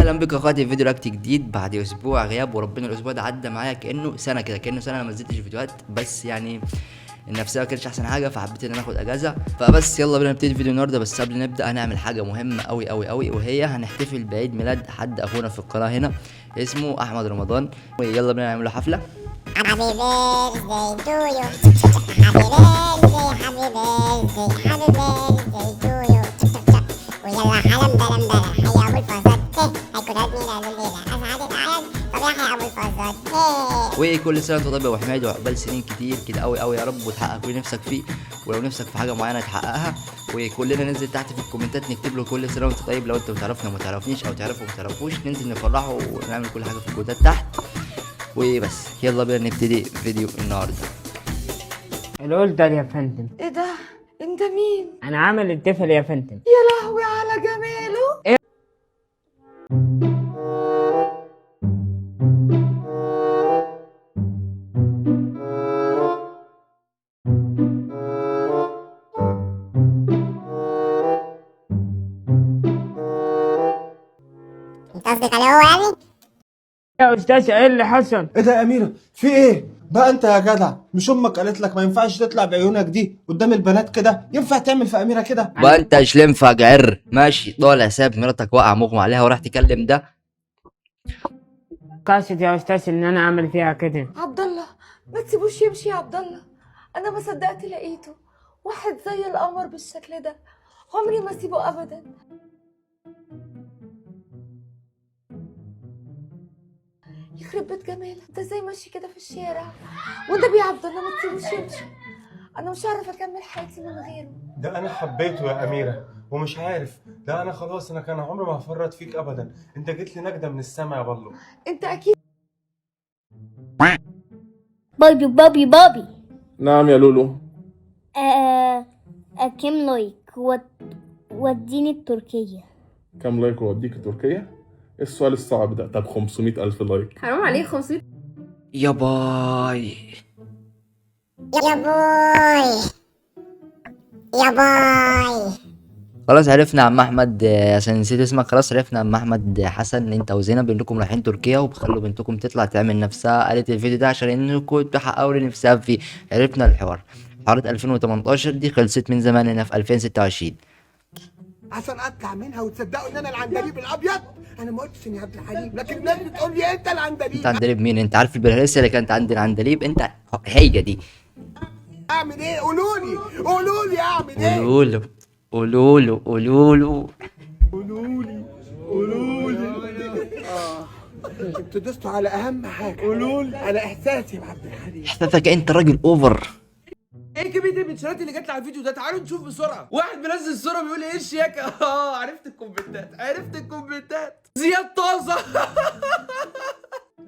اهلا بكم يا اخواتي في فيديو react جديد بعد اسبوع غياب، وربنا الاسبوع ده عدى معايا كانه سنة كده، كانه سنة انا ما نزلتش فيديوهات، بس يعني النفسية ما كانتش احسن حاجة، فحبيت ان انا اخد اجازه. فبس يلا بينا نبتدي الفيديو النهارده. بس قبل نبدا هنعمل حاجة مهمة قوي قوي قوي، وهي هنحتفل بعيد ميلاد حد اخونا في القناة هنا اسمه احمد رمضان. ويلا بينا نعمل له حفلة. Happy birthday to you. Happy birthday, happy birthday, happy birthday to you. ويلا حلم بلم بلا حيا ابو الفازات، هيكون عيد ميلاده الليلة اسعد الاعياد. طب يا حيا ابو الفازات. وكل سنة وانت طيب يا ابو حميد، وعقبال سنين كتير كده قوي قوي يا رب، وتحقق كل نفسك فيه، ولو نفسك في حاجة معينة تحققها. وكلنا ننزل تحت في الكومنتات نكتب له كل سنة وانت طيب. لو انت بتعرفنا وما تعرفنيش، او تعرفه وما تعرفوش، ننزل نفرحه ونعمل كل حاجة في الكومنتات تحت. وبس يلا بينا نبتدي فيديو النهارده. ال order يا فندم. ايه ده؟ انت مين؟ انا عامل الطفل يا فندم. يا لهوي على جماله. ايه؟ انت قصدك عليه هو يعني؟ يا استاذ ايه اللي حصل؟ ايه ده يا اميره؟ في ايه بقى انت يا جدع؟ مش امك قالت لك ما ينفعش تطلع بعيونك دي قدام البنات كده؟ ينفع تعمل في اميره كده؟ بقى انت شلم فجعر ماشي طالع ساب مراتك واقع مغمى عليها وراح تكلم ده. قاصد يا استاذ ان انا اعمل فيها كده. عبد الله ما تسيبوش يمشي يا عبد الله، انا ما صدقت لقيته واحد زي القمر بالشكل ده، عمري ما اسيبه ابدا. يخرب بيت جمالك، انت ازاي ماشي كده في الشارع؟ والنبي يا عبد الله ما تسيبوش يمشي، انا مش هعرف اكمل حياتي من غيره. ده انا حبيته يا اميره ومش عارف، ده انا خلاص، انا كان عمري ما هفرط فيك ابدا، انت جيت لي نجده من السما يا بلو. انت اكيد بابي بابي بابي. نعم يا لولو. كم like وديني التركية. كم like وأوديك تركيا؟ ايه السؤال الصعب ده؟ طب 500 ألف like. حرام عليك 500. يا باي يا بوي يا باي. خلاص عرفنا عم احمد، عشان نسيت اسمك. خلاص عرفنا عم احمد حسن انت وزينب انكم رايحين تركيا وبخلوا بنتكم تطلع تعمل نفسها قالت الفيديو ده عشان انكم تحققوا اللي نفسها فيه. عرفنا الحوار، حوارات 2018 دي خلصت من زمان، هنا في 2026. عشان اطلع منها وتصدقوا ان انا العندليب الابيض. انا ما قلتش اني عبد الحليم، لكن الناس بتقول لي انت العندليب. انت عندليب مين؟ انت عارف البلهارسيا اللي كانت عند العندليب؟ انت هي دي. اعمل ايه؟ قولوا لي، قولوا لي اعمل ايه؟ قولوا له قولوا له قولوا له قولوا لي قولوا لي. انتوا دوستوا على اهم حاجة. قولوا لي على احساسي يا عبد الحليم. احساسك انت راجل over. ايه كمية المنشنات اللي جت لي على الفيديو ده؟ تعالوا نشوف بسرعة. واحد منزل صوره بيقول ايه الشياكه. عرفت الكومنتات، عرفت الكومنتات. زياد طازة.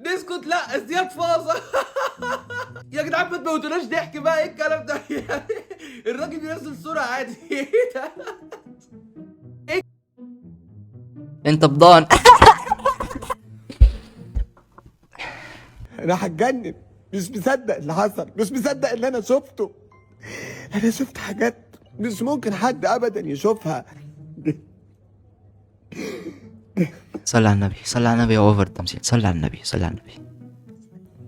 نسكت؟ لا زياد فازة. يا جدعان ما تموتوناش ضحك بقى، ايه الكلام ده؟ الراجل بينزل صوره عادي. ايه ده؟ انت بضان. انا هتجنن، مش مصدق اللي حصل، مش مصدق اللي انا شفته. انا شفت حاجات مش ممكن حد ابدا يشوفها. صلي على النبي، صلي على النبي يا over تمثيل، صلي على النبي، صلي على النبي.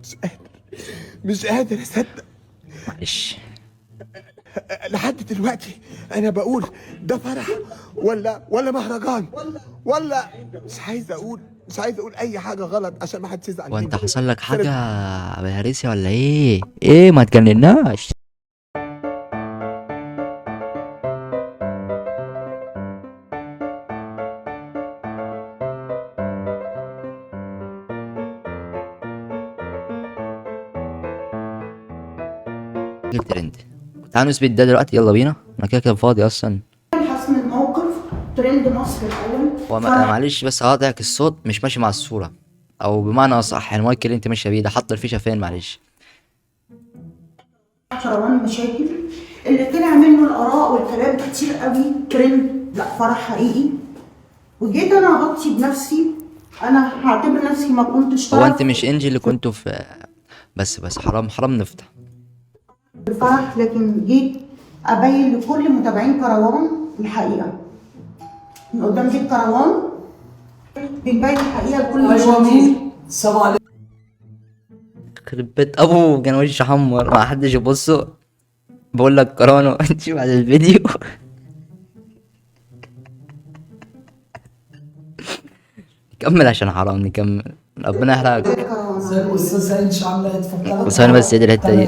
مش قادر، مش قادر اصدق. معلش لحد دلوقتي انا بقول ده فرح ولا مهرجان ولا، مش عايز اقول، مش عايز اقول اي حاجة غلط عشان ما حدش يزعل وانت مني. حصل لك حاجة بلهارسيا ولا ايه؟ ايه ما تجنناش. الترند تعالوا نثبت ده دلوقتي، يلا بينا، انا كده كده فاضي اصلا. حسم الموقف ترند مصر الاول. معلش بس هقاطعك، الصوت مش ماشي مع الصورة، او بمعنى اصح المايك اللي انت ماشية بيه ده حط الفيشه فين؟ معلش. كروان مشاكل اللي طلع منه الاراء والكلام كتير قوي. ترند لا فرح حقيقي، وجيت انا اغطي بنفسي. انا هعتبر نفسي ما كنتش هو طرف انت مش انجي اللي كنتوا في؟ بس حرام، حرام نفتح الفرح، لكن جيت ابين لكل متابعين كروان الحقيقة من قدام بيت كروان. بنبين الحقيقة لكل ايوه مين؟ السلام عليكم. يخرب بيت ابوه، كان وشه حمر، ما حدش يبصه. بقول لك كرانو شوف على الفيديو. نكمل عشان حرام، نكمل، ربنا يحرقك. زي الاستاذ انش عامله ايه؟ اتفضلي. بس انا بس الحتة دي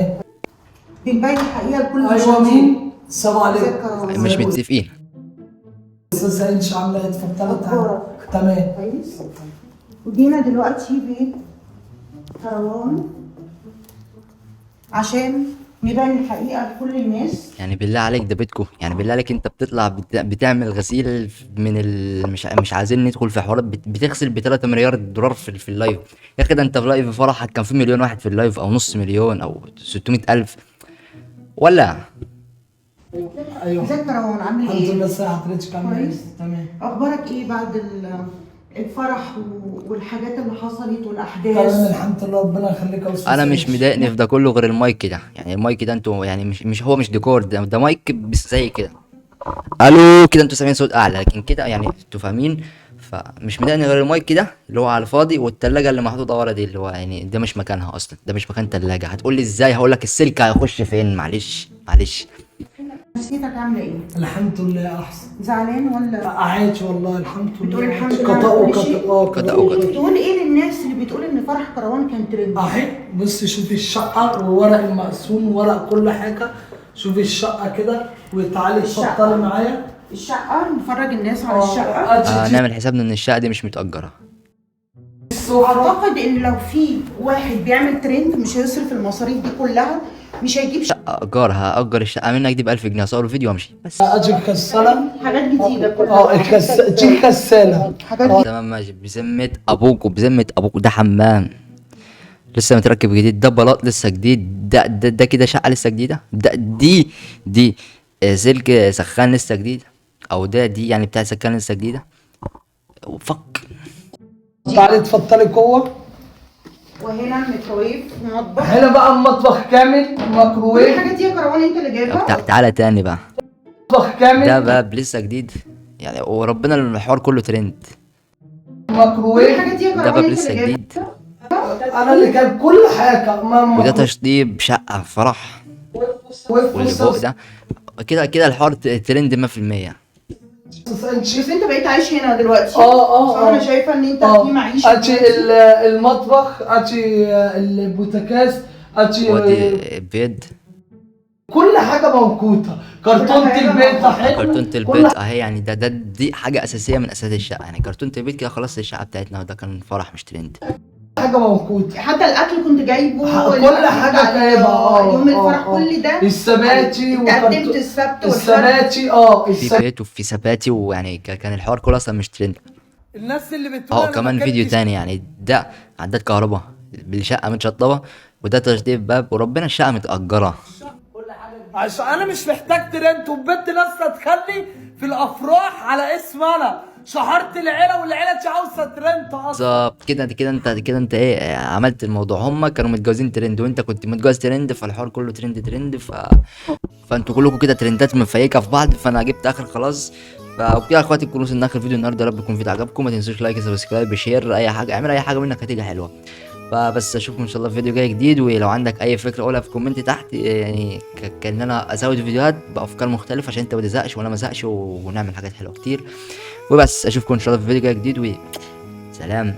بنبين الحقيقة لكل. ايوه مين؟ السلام عليكم. مش متفقين. الاستاذ انش عامله ايه؟ اتفضلي. تمام كويس. وجينا دلوقتي بيت كروان عشان نبين الحقيقة لكل الناس. يعني بالله عليك ده بيتكو، يعني بالله عليك انت بتطلع بتعمل غسيل من مش عايزين ندخل في حوارات، بتغسل ب 3 مليار دولار في ال live. يا اخي ده انت في live فرحك كان في مليون واحد في ال live، او نص مليون، او 600,000 ولا. ايوه ازيك كروان، عامل ايه؟ الحمد لله. ازي حضرتك، عامله ايه؟ كويس. تمام. اخبارك ايه بعد الفرح والحاجات اللي حصلت والاحداث؟ تمام الحمد لله، ربنا يخليك يا استاذ. انا مش مضايقني في ده كله غير المايك ده، يعني المايك ده انتوا يعني مش هو مش ديكور، ده مايك بس زي كده الو كده، انتوا سامعين صوت اعلى، لكن كده يعني انتوا فاهمين. فمش مضايقني غير المايك ده اللي هو على الفاضي، والتلاجة اللي محطوطة ورا دي اللي هو يعني ده مش مكانها اصلا، ده مش مكان تلاجة. هتقول لي ازاي؟ هقول لك السلك هيخش فين. معلش معلش. نفسيتك عامله ايه؟ الحمد لله احسن. زعلان ولا عايش والله الحمد لله. بتقول الحمد لله قضاء على كل شيء؟ وقدر. قضاء وقدر. تقول ايه للناس اللي بتقول ان فرح كروان كان ترند؟ اهي بصي، شوفي الشقة وورق المقسوم وورق كل حاجة، شوفي الشقة كده وتعالي اتفضلي معايا. الشقة نفرج الناس على الشقة. نعمل حسابنا ان الشقة دي مش متأجره. اعتقد ان لو في واحد بيعمل ترند مش هيصرف المصاريف دي كلها، مش هيجيب شقه ايجار، هاجر الشقة منك دي ب 1000 جنيه، اصور فيديو وامشي بس. اجيب غسالة، حاجات جديدة كلها. دي غسالة حاجات جديدة. تمام ماشي. بذمه ابوك وبذمه ابوك ده حمام لسه متركب جديد، ده بلاط لسه جديد، ده ده, ده كده شقه لسه جديدة، ده دي سلك سخان لسه جديد، او ده دي يعني بتاع سخان لسه جديدة. فك. تعالي اتفضلي جوه. وهنا الميكروويف ومطبخ. هنا بقى المطبخ كامل، ميكروويف. الحاجات دي يا كروان انت اللي جايبها؟ تعالى تاني بقى. مطبخ كامل، ده باب لسه جديد يعني، وربنا الحوار كله ترند. ميكروويف. الحاجات دي يا ده كروان باب انت لسه اللي جايبها؟ جديد، انا اللي جايب كل حاجة. وده تشطيب شقه فرح، واللي فوق ده كده كده الحوار ترند 100%. بس انت بقيت عايش هنا دلوقتي. اه انا شايفه ان انت في معيشة. ادي المطبخ، ادي البوتاجاز، ادي وادي بيض، كل حاجة موجودة. كرتونة البيت اهي، كرتونة البيت اهي، يعني ده دي حاجة اساسية من اساسيات الشقة، يعني كرتونة البيت كده خلاص الشقة بتاعتنا. وده كان فرح مش ترند. حاجة موجودة، حتى الاكل كنت جايبه، كل حاجة جايبها. يوم الفرح كل ده، السباتي، قدمت السبت السباتي. في بيت وفي سباتي، ويعني كان الحوار كله اصلا مش ترند. الناس اللي بتقول كمان فيديو تاني يعني، ده عداد كهرباء بالشقه متشطبه، وده تشطيب باب، وربنا الشقة متأجره. عشان انا مش محتاج ترند، وبنت ناس تخلي في الافراح على اسم انا شهرت العيلة، والعيلة مش عاوزه ترند اصلا. بالظبط كده كده انت كده، انت ايه عملت الموضوع؟ هم كانوا متجوزين ترند وانت كنت متجوز ترند، فالحوار كله ترند ترند. فانتوا كلكم كده ترندات مفيكه في بعض. فانا جبت اخر خلاص. فوبكده يا اخواتي تكونوا وصلنا اخر فيديو النهارده. يا رب يكون فيديو عجبكم، ما تنسوش like subscribe share، اي حاجة، اعمل اي حاجة منك هتيجي حلوة. فبس اشوفكم ان شاء الله في فيديو جاي جديد. ولو عندك اي فكرة قولها في comment تحت، يعني كان انا ازود فيديوهات بافكار مختلفة عشان انت ما تزهقش وانا ما ازهقش، ونعمل حاجات حلوة كتير. وبس اشوفكم ان شاء الله في فيديو جاي جديد، وسلام.